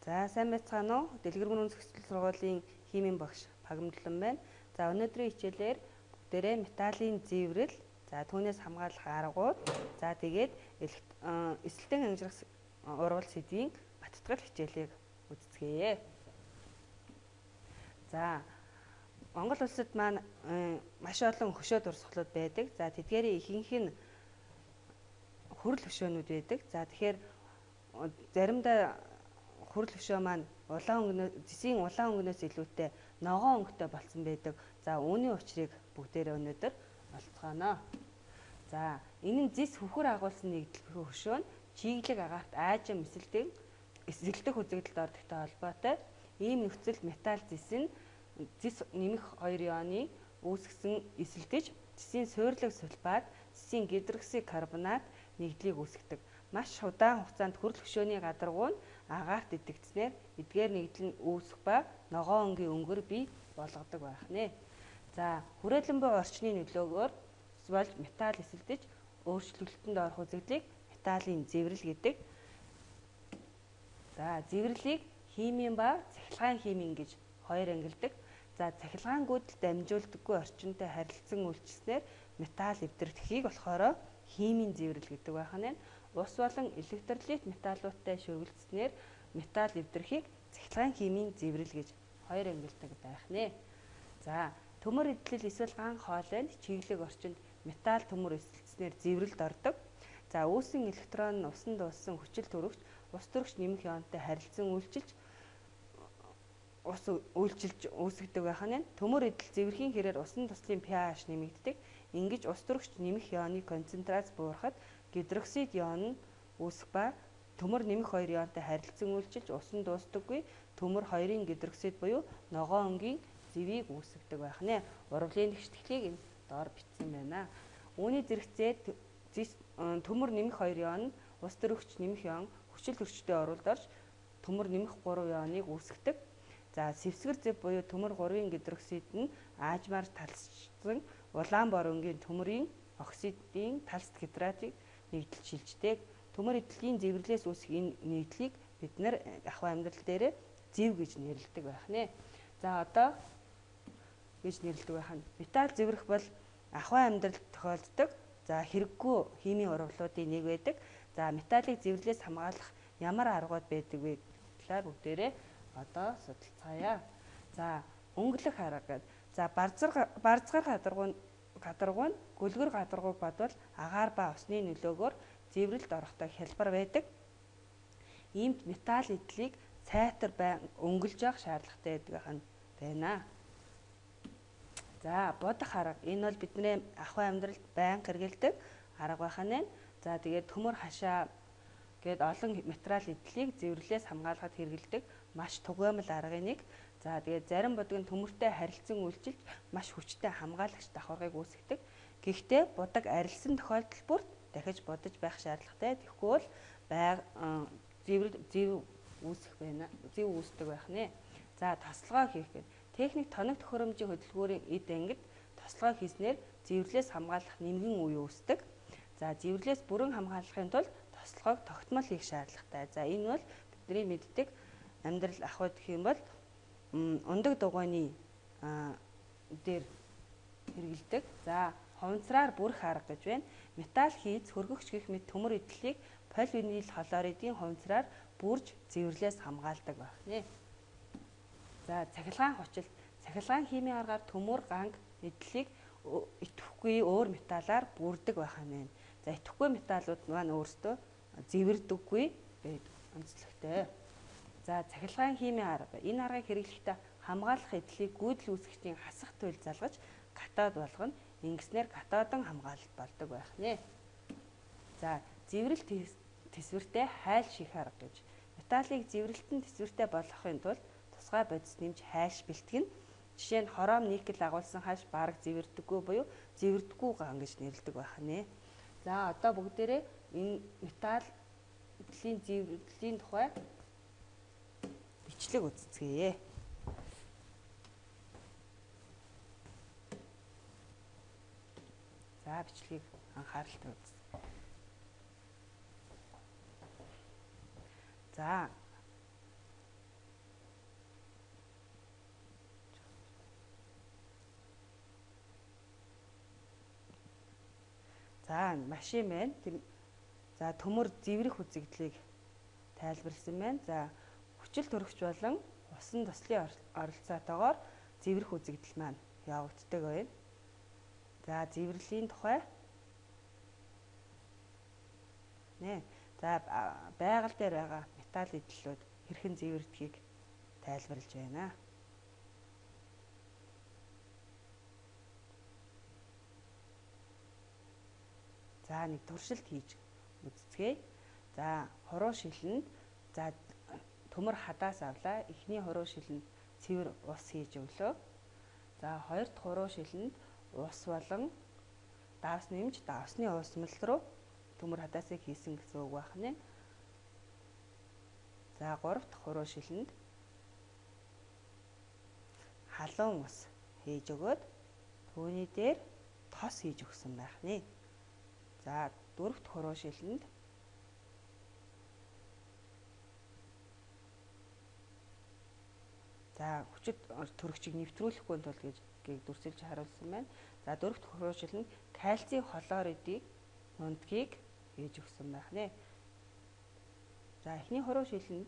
За сайн байцгаана уу? Дэлгэрмөр үндэслэл сургуулийн химийн багш Пагамдлан байна. За өнөөдрийн хичээлээр бүгдээрээ металлын зэврэл, за түүнээс хамгаалах аргууд, за тэгээд эсэлтэн амжирах урвал сэдвийн баттгал хичээлийг үздэцгээе. За Монгол улсад маань маш олон хөшөө дурсгалууд байдаг. За тэдгээрийн ихэнх нь хүрэл хөшөөнүүд байдаг. За тэгэхээр заримдаа хүрэл хөшөө маань улаан өнгөнөөс, зэсийн улаан өнгөнөөс илүүтэй ногоон өнгөтэй болсон байдаг. За үүний учрыг бүгдээрээ өнөөдөр олцгооно. За энэ нь зэс хөхөр агуулсан нэгдэл хөшөө нь чиглэг агаарт аажим эсэлдэх үзэгдэлд ордогтой холбоотой. Ийм нөхцөлд металл зэс нь зэс нэмэх 2 ионы үүсгэсэн эсэлдэж зэсийн суурлаг сульфат, зэсийн гидрокси карбонат нэгдлийг үүсгэдэг. Маш удаан хугацаанд хүрэл хөшөөний гадаргуу нь агаарт идэгдснээр эдгээр нэгдэл нь үүсэх ба ногоон өнгийн өнгөр бий болгодог байх нэ. За хүрээлэн буй орчны нөлөөгөөр болж металл эсэлдэж өөрчлөлтөнд орох үзэгдлийг металлын зэврэл гэдэг. За зэврлийг химийн ба цахилгаан химийн гэж хоёр ангилдаг. За цахилгаан гүйдэл дамжуулдаггүй орчинтой харилцан үйлчилснээр металл эвдэрдэхийг болохоор химийн зэврэл гэдэг байх нь. Ус болон электролит металлуудтай шөргөлдснээр металл эвдэрхийг цахилгаан химийн зэврэл гэж хоёр ангилдаг байх нэ. За төмөр эдлэл эсвэл ган хоолойнд чиглэг орчинд металл төмөр эсэлдснээр зэврэлд ордог. За үүсэн электрон нь усан дууссан хүчил төрөгч, ус төрөгч нэмэх ионтой харилцан үйлчилж ус үйлчилж үүсгдэг байх нь. Төмөр эдэл зэвэрхийн хэрээр усан туслын pH нэмэгддэг. Ингэж ус төрөгч нэмэх ионы концентрац буурахад гидроксид ион нь үүсэх ба төмөр нэмэх 2 ионтой харилцан үйлчилж усан дуустдаггүй төмөр 2-ын гидроксид буюу ногоон өнгийн зэвийг үүсгэдэг байх нэ. Урвалын тэгшитгэлийг энэ доор бичсэн байна. Үүний зэрэгцээ төмөр нэмэх 2 ион нь ус төрөгч нэмэх ион хүчил төрчтэй оруулд орж төмөр нэмэх 3 ионыг үүсгэдэг. За сэвсгэр зэв буюу төмөр 3-ын гидроксид нь аажмаар талссан улаан бор өнгийн төмөрийн оксидын талст гидратыг нэгдэл шилждэг. Төмөр эдлийн зэвэрлээс үүсэх энэ нэгдлийг бид нар ахуй амьдрал дээрээ зэв гэж нэрлэдэг байх нэ. За одоо гэж нэрлэдэг байх нь. Металл зэврэх бол ахуй амьдралд тохиолддог. За хэрэггүй химийн урвалуудын нэг байдаг. За металлыг зэвэрлээс хамгаалах ямар аргууд байдаг вэ талаар бүгдээрээ одоо судалцгаая. За өнгөлөх арга гэдэг. За барзгар гадаргуу нь гөлгөр гадаргууг бодвол агаар ба усны нөлөөгөөр зэврэлд орохдоо хялбар байдаг. Иймд металл эдлийг сайтар байн өнгөлж явах шаардлагатай байдаг нь байна. За бодох арга. Энэ бол бидний ахуй амьдралд байнга хэрэглэдэг арга байх нь. За тэгээд төмөр хашаа гээд олон материал эдлийг зэвэрлээс хамгаалахад хэрэглэдэг маш түгээмэл аргын нэг. За тэгээд зарим будаг нь төмөртэй харилцан үйлчилж маш хүчтэй хамгаалагч давхаргыг үүсгэдэг. Гэхдээ будаг арилсан тохиолдол бүрт дахиж будаж байх шаардлагатай. Тэгэхгүй бол зэв үүсэх байна. Зэв үүсдэг байх нэ. За тослогоо хийх гэх. Техник тоног төхөөрөмжийн хөдөлгүүрийн эд ангид тослогоо хийснээр зэвэрлээс хамгаалах нэмгэн үе үүсдэг. За зэвэрлээс бүрэн хамгаалахын тулд тослогоог тогтмол хийх шаардлагатай. За энэ бол бидний мэддэг амьдрал ахуйд гэх юм бол ундаг дугуйны дээр хэрэглэдэг. За хуванцраар бүрэх арга гэж байна. Металл хийц, хөргөгч гэх мэт төмөр эдлийг поливинил хлоридын хуванцраар бүрж зэвэрлээс хамгаалдаг байх нэ. За цахилгаан хүчил. Цахилгаан химийн аргаар төмөр, ганг эдлийг идэвхгүй өөр металлаар бүрдэг байх нь. За идэвхгүй металлууд маань өөрсдөө зэвэрдэггүй байдаг онцлогтой. За цахилгаан химийн арга. Энэ аргыг хэрэглэхдээ хамгаалах эдлийг гүйдэл үүсгэгчдийн хасах туйл залгаж катод болгоно. Ингэснээр катодон хамгаалалт болдог байх нэ. За зэврэл төсвөртэй хайл ших арга гэж. Металлыг зэврэлтэн төсвөртэй болгохын тулд тусгай бодис нэмж хайлш бэлтгэнэ. Жишээ нь хором никель агуулсан хаш бараг зэвэрдэггүй буюу зэвэрдэггүй ган гэж нэрлэдэг байх нэ. За одоо бүгдээрээ энэ металл эдлийн зэвэрлийн тухай бичлэг үзцгээе. За бичлэгийг анхааралтай үз. За За машин байна. За төмөр зэврэх үзэгдлийг тайлбарласан байна. За хүчил төрөгч болон усан тослын оролцоотойгоор зэврэх үзэгдэл маань явагддаг байна. За зэврэлийн тухай нэ. За байгаль дээр байгаа металл эдлэлүүд хэрхэн зэвэрдгийг тайлбарлаж байна. За нэг туршилт хийж үзцгээе. За хуруу шилэнд за төмөр хадаас авлаа. Эхний хуруу шилэнд цэвэр ус хийж өглөө. За хоёр дахь хуруу шилэнд ус болон давс нэмж давсны уусмал руу төмөр хадаасыг хийсэн гэсэн үг байх нэ. За гурав дахь хуруу шилэнд халуун ус хийж өгөөд түүний дээр тос хийж өгсөн байх нэ. За дөрөв дэх хуруу шилэнд за хүчит төрөгчийг нэвтрүүлэхгүй тулд гэж дүрсэлж харуулсан байна. За дөрөв дэх хуруу шилэнд кальцийн хлоридыг нунтгийг хийж өгсөн байх нэ. За эхний хуруу шилэнд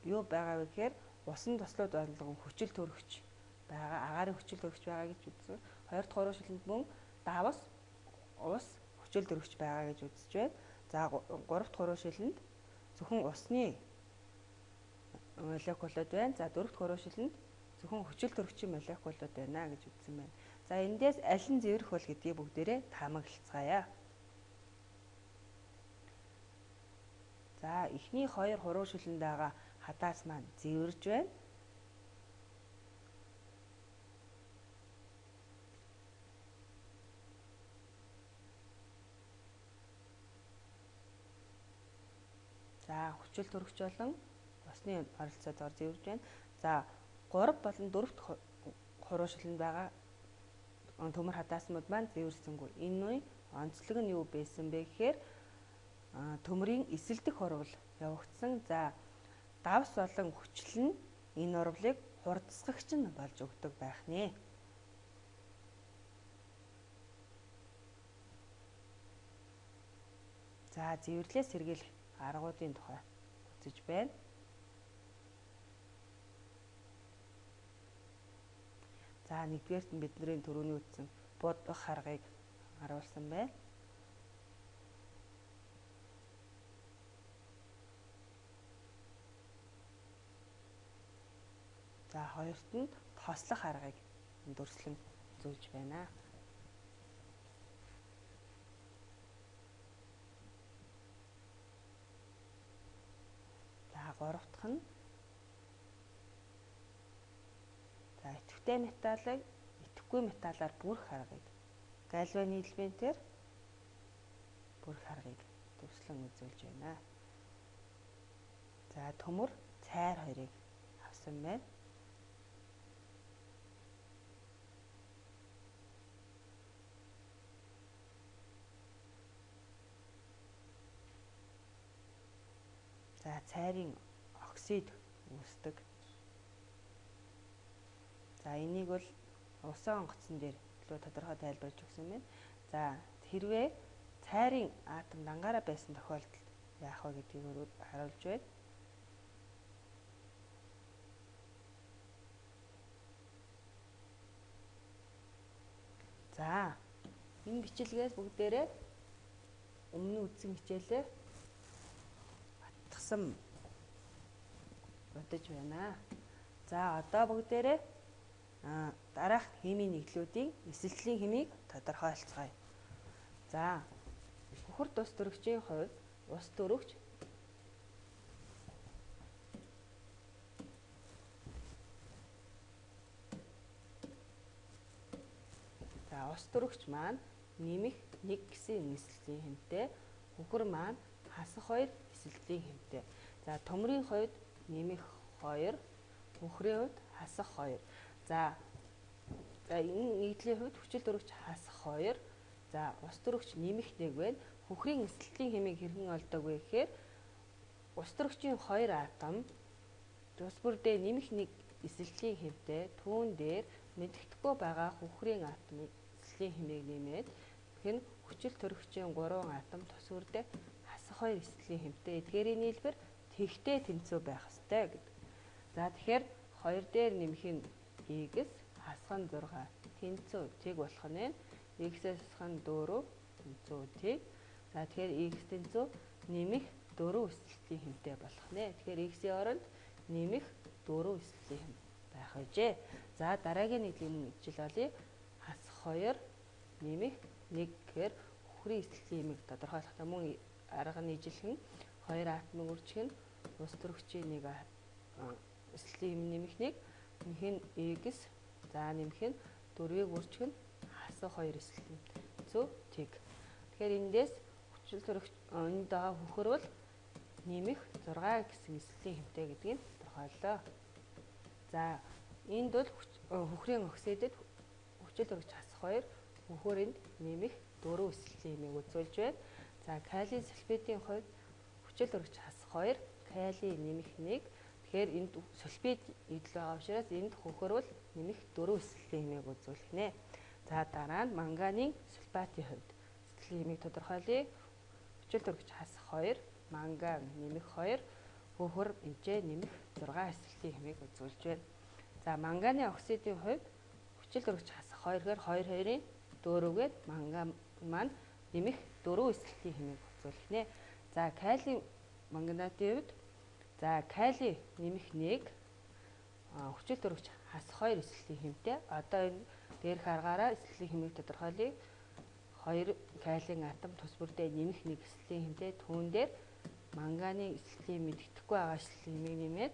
юу байгаа вэ гэхээр усан тослууд болгон хүчил төрөгч байгаа, агаарын хүчил төрөгч байгаа гэж үзсэн. Хоёр дахь хуруу шилэнд мөн давс ус хүчил төрөгч байгаа гэж үзэж байна. За гурав дахь хуруу шилэнд зөвхөн усны молекулууд байна. За дөрөв дэх хуруу шилэнд зөвхөн хүчил төрөгчийн молекулууд байна гэж үзсэн байна. За эндээс аль нь зэврэх бол гэдгийг бүгдээрээ таамаглацгаая. За эхний хоёр хуруу шилэнд байгаа хадаас маань зэвэрж байна. За хүчил төрөгч болон усны оролцоотойгоор зэвэрж байна. За 3 болон 4 дахь хуруу шилэнд байгаа төмөр хадаасмууд маань зэвэрсэнгүй. Энэ онцлог нь юу байсан бэ гэхээр төмрийн эсэлдэх урвал явагдсан. За давс болон хүчил нь энэ урвалыг хурдсгагч нь болж өгдөг байх нэ. За зэвэрлээс сэргийлэх аргуудын тухай үзэж байна. За нэгдүгээрт нь бидний түрүүний үзсэн будах аргыг харуулсан байна. За хоёрт нь тослох аргыг дүрслэн үзүүлж байна. За гурав дахь нь за идэвхтэй металлыг идэвхгүй металлаар бүрэх аргыг гальваны элементээр бүрэх аргыг дүрслэн үзүүлж байна. За төмөр цайр хоёрыг авсан байна. За цайрын оксид үүсдэг. За энийг бол усан онгоцон дээр илүү тодорхой тайлбарлаж өгсөн байна. За хэрвээ цайрын атом дангаараа байсан тохиолдолд яах вэ гэдгийг харуулж байна. За энэ бичлэгээс бүгдээрээ өмнө үзсэн хичээлээ батгсан бодож байна. За одоо бүгдээрээ дараах химийн нэгдлүүдийн эсэлтлийн химийг тодорхойлцгаая. За хөхөр тус төрөгчийн хувьд ус төрөгч за ус төрөгч маань нэмэх 1 гэсэн эсэлтлийн хэмтэй, хөхөр маань хасах 2 эсэлтлийн хэмтэй. За төмрийн хувьд нэмэх 2, хөхрийн хувьд хасах 2. За энэ нэгдлийн хувьд хүчил төрөгч хасах 2, за ус төрөгч нэмэх 1 байна. Хөхрийн эсэлтлийн хэмийг хэрхэн олдог вэ гэхээр ус төрөгчийн 2 атом тус бүрдээ нэмэх 1 эсэлтлийн хэмтэй, түүн дээр мэдэгдэхгүй байгаа хөхрийн атомын эсэлтлийн хэмийг нэмээд хэн Хүчил төрөгчийн 3 атом тус бүрдээ хасах 2 эслийн хэмтэй. Эдгээрийн нийлбэр тэгтэй тэнцүү байх ёстой гэдэг. За тэгэхээр 2 дээр нэмэх нь x хасах нь 6 тэнцүү тэг болох нь x-ээс хасах нь 4 тэнцүү тэг. За тэгэхээр x тэнцүү нэмэх 4 эсэлтийн хэмтэй болох нэ. Тэгэхээр x-ийн оронд нэмэх 4 эсэлтийн хэм байх байжээ. За дараагийн нэгдлийн мөн ижил олъё. Хасах 2 нэмэх 1 гэхээр хөхрийн эсэлтийн хэмийг тодорхойлохдоо мөн арга нь ижилхэн 2 атомыг үржих нь ус төрөгчийн 1 эсэлтийн хэм нэмэх 1 нэмэх нь x, за нэмэх нь 4-ийг үржих нь хасах 2 эсэлтийн зөв тэг. Тэгэхээр эндээс хүчил төрөгч энд байгаа хөхөр бол нэмэх 6 гэсэн эсэлтийн хэмтэй гэдгийг тодорхойллоо. За энд бол хөхрийн оксидэд хүчил төрөгч хасах 2 хөхөр энд нэмэх 4 эсэлтийн хэмийг үзүүлж байна. За калий сульфидын хувьд хүчил төрөгч хасах 2 калий нэмэх 1. Тэгэхээр энд сульфид идэл байгаа учраас энд хөхөр бол нэмэх 4 эсэлтийн хэмийг үзүүлэх нэ. За дараа нь манганын сульфатын хувьд эсэлтийн хэмийг тодорхойлъё. Хүчил төрөгч хасах 2 манган нэмэх 2 хөхөр энжээ нэмэх 6 эсэлтийн хэмийг үзүүлж байна. За манганы оксидын хувьд хүчил төрөгч хасах 2 гэхээр 2 2-ын 4-гээд манган маань нэмэх 4 эсэлтийн хэмийг үзүүлэх нэ. За калий манганатын хувьд за калий нэмэх 1 хүчил төрөгч хасах 2 эсэлтийн хэмтэй. Одоо энэ дээрх аргаараа эсэлтийн хэмийг тодорхойлъё. 2 калийн атом тус бүрдээ нэмэх 1 эсэлтийн хэмтэй. Түүн дээр манганы эсэлтийн мэддэхгүй байгаа эсэлтийн хэмийг нэмээд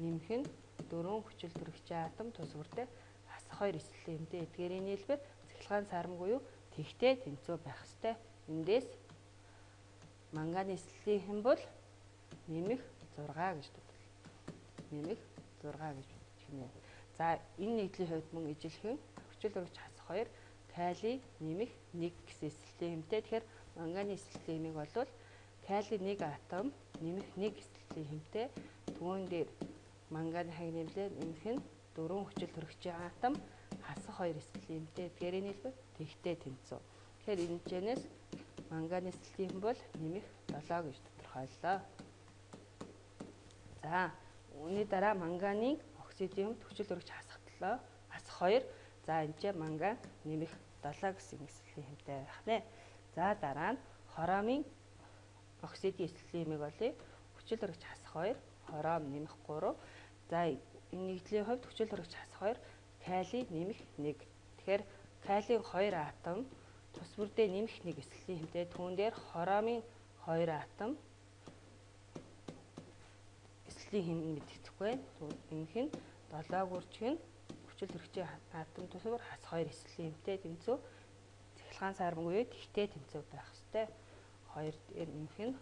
нэмэх нь 4 хүчил төрөгчийн атом тус бүрдээ хасах 2 эсэлтийн хэмтэй. Эдгээрийн нийлбэр цахилгаан сармаг буюу тэгтэй тэнцүү байх ёстой. Эндээс манганы эсэлтийн хэм бол нэмэх 6 гэж тодорхойлно. Нэмэх 6 гэж бичнэ. За энэ нэгдлийн хувьд мөн ижилхэн хүчил төрөгч хасах 2 калий нэмэх 1 гэсэн эсэлтийн хэмтэй. Тэгэхээр манганы эсэлтийн хэмийг бол калий 1 атом нэмэх 1 эсэлтийн хэмтэй. Түүн дээр манганы хаг нэмлээ нэмэх нь 4 хүчил төрөгчийн атом хасах 2 эсэлтийн хэмтэй. Эдгээрийн нийлбэр тэгтэй тэнцүү. Тэгэхээр энэ жинээс манганы эсэлтийн хэм бол нэмэх 7 гэж тодорхойллоо. За үүний дараа манганын оксидын хувьд хүчил төрөгч хасах 7 хасах 2. За энэ ч манган нэмэх 7 гэсэн эсэлтийн хэмтэй байх нэ. За дараа нь хоромын оксидын эсэлтийн хэмийг олъё. Хүчил төрөгч хасах 2, хором нэмэх 3. За энэ нэгдлийн хувьд хүчил төрөгч хасах 2, калий нэмэх 1. Тэгэхээр калийн 2 атом тус бүрдээ нэмэх 1 эсэлтийн хэмтэй. Түүн дээр хоромын 2 атом эсэлтийн хэм мэддэхгүй. Нэмэх нь 7 гүржих нь хүчил төрөгчийн атом тус бүр хасах 2 эсэлтийн хэмтэй тэнцүү. Цахилгаан сармаг буюу тэгтэй тэнцүү байх ёстой. 2 дээр нэмэх нь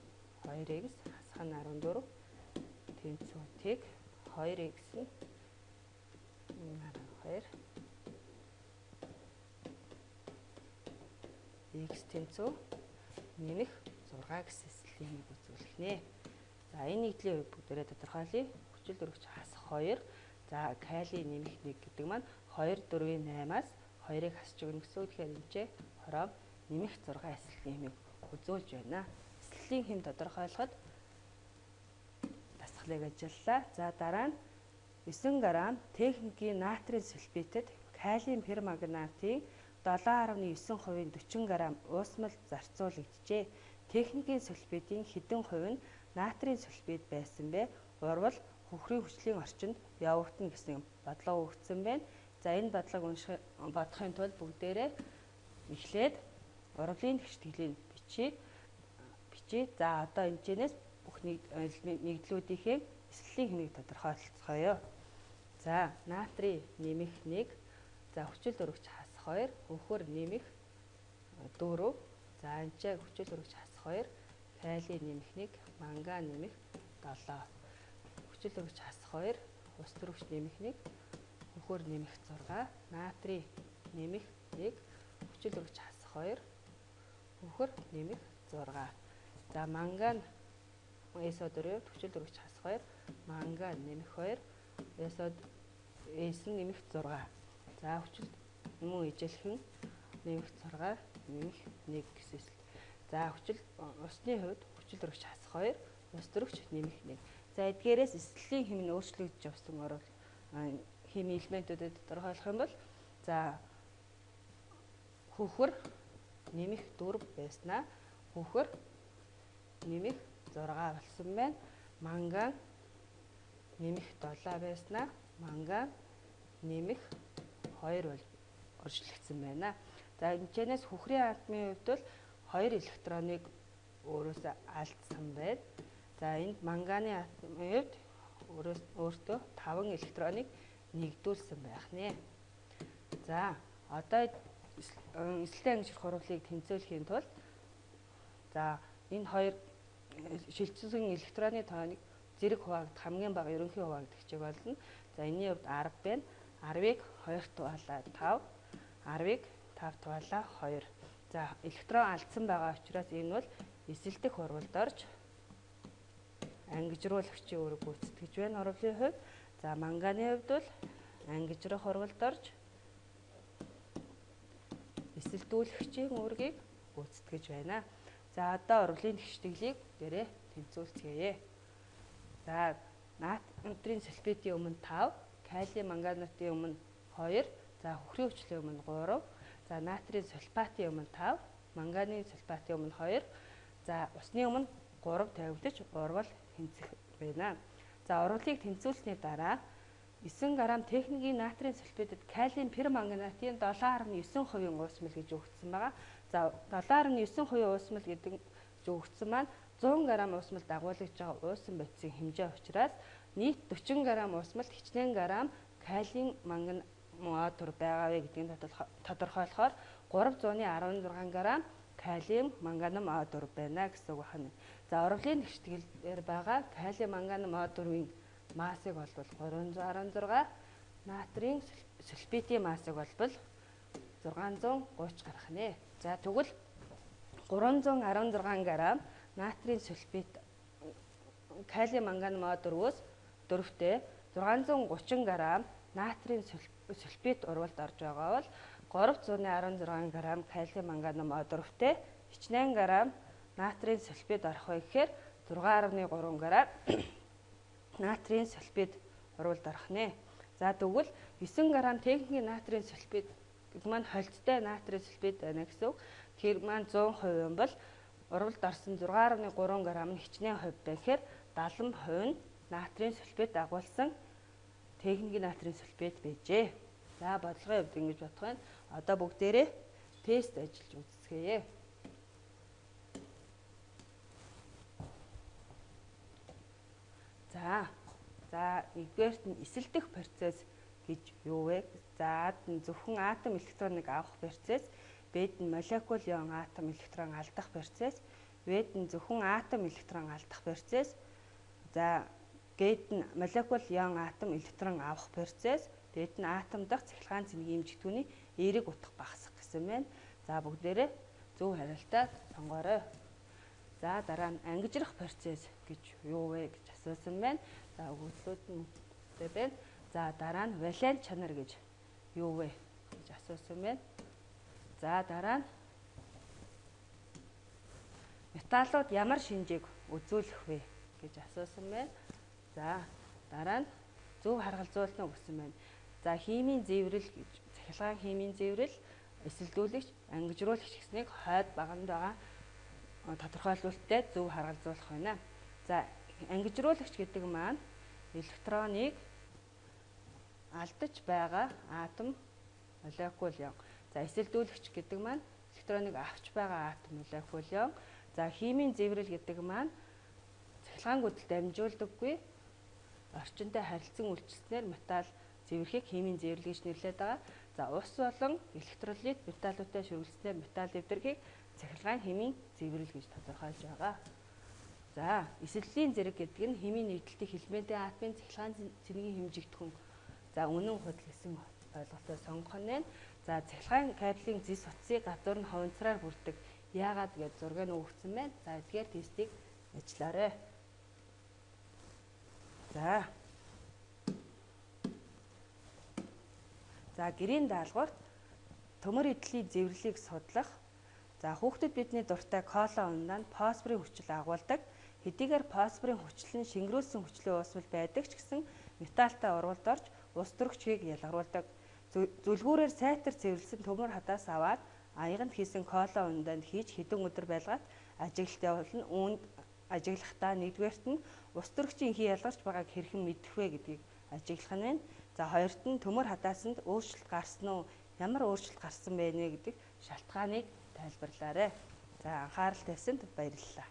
2x хасах нь 14 тэнцүү тэг 2x нь 12 x тэнцүү нэмэх 6 гэсэн эсэлтийн хэмийг үзүүлэх нэ. За энэ нэгдлийн хувьд бүгдээрээ тодорхойлъё. Хүчил төрөгч хасах 2. За калий нэмэх 1 гэдэг маань 2 4-ийн 8-аас 2-ыг хасч өгнө гэсэн үг. Тэгэхээр энэ ч хором нэмэх 6 эсэлтийн хэмийг үзүүлж байна. Эсэлтийн хэм тодорхойлоход дасгалыг ажиллалаа. За дараа нь 9 г техникийн натрийн сульфитэд калийн перманганатын 7.9%-ийн 40 г уусмал зарцуулагджээ. Техникийн сульфидын хэдэн хувь нь натрийн сульфид байсан бэ? Урвал хөхрийн хүчлийн орчинд явагдана гэсэн бодлого өгсөн байна. За энэ бодлого унших бодохын тулд бүгдээрээ эхлээд урвалын тэгшитгэлийг бичье. За одоо энэ чэнэс бүх нэгдлүүдийнхээ эсэлтийн хэмийг тодорхойлцгоё. За натрий нэмэх 1, за хүчил төрөгч хасах 2, хөхөр нэмэх 4. За энэ ч хүчил төрөгч хасах 2, калий нэмэх 1, манган нэмэх 7. Хүчил төрөгч хасах 2, ус төрөгч нэмэх 1, хөхөр нэмэх 6, натрий нэмэх 1, хүчил төрөгч хасах 2, хөхөр нэмэх 6. За манган SO4 хүчил төрөгч хасах 2, манган нэмэх 2, SO S нэмэх 6. За хүчил мөн ижилхэн нэмэх 6, нэмэх 1 гэсэн эсэлт. За хүчил усны хувьд хүчил дөрвөгч хасах 2, ус дөрвөгч нэмэх 1. За эдгээрээс эсэлтийн хим нь өөрчлөгдөж явсан орвол химийн элементүүдэд тодорхойлох юм бол за хөхөр нэмэх 4 байснаа хөхөр нэмэх 6 болсон байна. Манган нэмэх 7 байснаа манган нэмэх 2 бол өөрчлөгдсөн байна. За энэчнээс хөхрийн атомын хувьд бол 2 электроныг өөрөөсөө алдсан байна. За энд манганы атомын хувьд өөртөө 5 электроныг нэгдүүлсэн байх нэ. За одоо эсэлтийн ангижрах урвалыг тэнцвүүлэхийн тулд за энэ хоёр шилжсэн электроны тооныг зэрэг хуваагдах хамгийн бага ерөнхий хуваагдагчийг олно. За энэний хувьд 10 байна. 10-ыг 2 туваалаа 5, 10-ыг 5 туваалаа 2. За электрон алдсан байгаа учраас энэ бол эсэлтэх урвалд орж ангижруулагчийн үүрэг гүйцэтгэж байна урвалын хувьд. За манганы хувьд бол ангижрах урвалд орж эсэлдүүлэгчийн үүргийг гүйцэтгэж байна. За одоо урвалын тэгштэглийг дээрээ тэнцвүүлцгээе. За натрийн сульфидын өмнө 5, калий манганатын өмнө 2, за хөхрийн хүчлийн өмнө 3, за натрийн сульфатын өмнө 5, манганы сульфатын өмнө 2, за усны өмнө 3 тавигдаж урвал тэнцэх байна. За урвалыг тэнцвүүлсэний дараа 9 г техникийн натрийн сульфидэд калийн перманганатын 7.9% уусмал гэж өгөгдсөн байгаа. За 7.9% уусмал гэдэг өгөгдсөн маань 100 г уусмал дагуулж байгаа уусан бодисын хэмжээ учраас нийт 40 г уусмалд хичнээн грамм калийн манган О4 байгаа вэ гэдгийг тодорхойлохоор 316 г калиум манганом О4 байна гэсэн үг байна. За урвалын тэгштгэл дээр байгаа калиум манганом О4-ийн массыг олбол 316, натрийн сульфидын массыг олбол 630 гарах нэ. За тэгвэл 316 г натрийн сульфид калиум манганом О4-өөс дөрөвтэй 630 г натрийн сульфид урвалд орж байгаа бол 316 г калиум манганом О4-тэй хичнээн грамм натрийн сульфид орох вэ гэхээр 6.3 г натрийн сульфид урвалд орох нэ. За тэгвэл 9 г техникийн натрийн сульфид гэдэг маань холцтой натрийн сульфид байна гэсэн үг. Тэр маань 100% юм бол урвалд орсон 6.3 г нь хичнээн хувь байх гэхээр 70% нь натрийн сульфид дагуулсан техникийн натрийн сульфид байжээ. За бодлогын хувьд ингэж бодох байна. Одоо бүгдээрээ тест ажиллаж үзцгээе. За нэгдүгээрт нь эсэлдэх процесс гэж юу вэ? За ад нь зөвхөн атом электроныг авах процесс, Б-д нь молекул ион атом электрон алдах процесс, В-д нь зөвхөн атом электрон алдах процесс, за Г-д нь молекул ион атом электрон авах процесс, Д-д нь атом дахь цахилгаан цэнгийн эмжигдэхүүний эерэг утга багасах гэсэн байна. За бүгдээрээ зөв хариултаа сонгоорой. За дараа нь ангижрах процесс гэж юу вэ гэж асуусан байна. За өгөгдлүүд нь байна. За дараа нь валент чанар гэж юу вэ гэж асуусан байна. За дараа нь металлууд ямар шинжийг үзүүлэх вэ гэж асуусан байна. За дараа нь зөв харгалзуулна уу гэсэн байна. За химийн зэврэл гэж цахилгаан химийн зэврэл, эсэлдүүлэгч, ангижруулагч гэснийг хойд баганд байгаа тодорхойлуулттай зөв харгалзуулах байна. За ангижруулагч гэдэг маань электроныг алдаж байгаа атом молекул юм. За эсэлдүүлэгч гэдэг маань электроныг авч байгаа атом молекул юм. За химийн зэврэл гэдэг маань цахилгаан гүдэл дамжуулдаггүй орчинтой харилцан үйлчилснээр металл зэвэрхийг химийн зэврэл гэж нэрлэдэг байгаа. За ус болон электролит металлуудтай шүргэлснээр металл эвдэрхийг цахилгаан химийн зэврэл гэж тодорхойлж байгаа. За эсэллийн зэрэг гэдэг нь химийн нэгдэлтийн элементийн атомын цахилгаан цэнгийн хэмжигдэхүүн. За үнэн худал гэсэн ойлголтоо сонгох нь байна. За цахилгаан кабелийн зэс утсыг гадуур нь ховнцраар бүрдэг. Яагаад гэж зураг нь өгөгдсөн байна. За эдгээр тестийг ажиллаарай. За. За гэрийн даалгаварт төмөр эдлийн зэврлийг судлах, За, хүүхдэд бидний дуртай кола ундаа нь фосфорын хүчил агуулдаг. Хэдийгээр фосфорын хүчил нь шингэрүүлсэн хүчлийн уусмал байдаг ч гэсэн металлтай урвалд орж ус төрөгчгийг ялгаруулдаг. Зүлгүүрээр сайтар цэвэрлсэн төмөр хадаас аваад аяганд хийсэн кола ундаанд хийж хэдэн өдөр байлгаад ажиглалт явуулна. Үүнд ажиглахдаа нэгдүгээрт нь ус төрөгчийн хий ялгарч байгааг хэрхэн мэдэх вэ гэдгийг ажиглах нь байна. За, хоёрт нь төмөр хадаасанд өөрчлөлт гарсан уу, ямар өөрчлөлт гарсан бэ нэ гэдэг шалтгааныг тайлбарлаарай. За, анхаарал тавьсанд баярлалаа.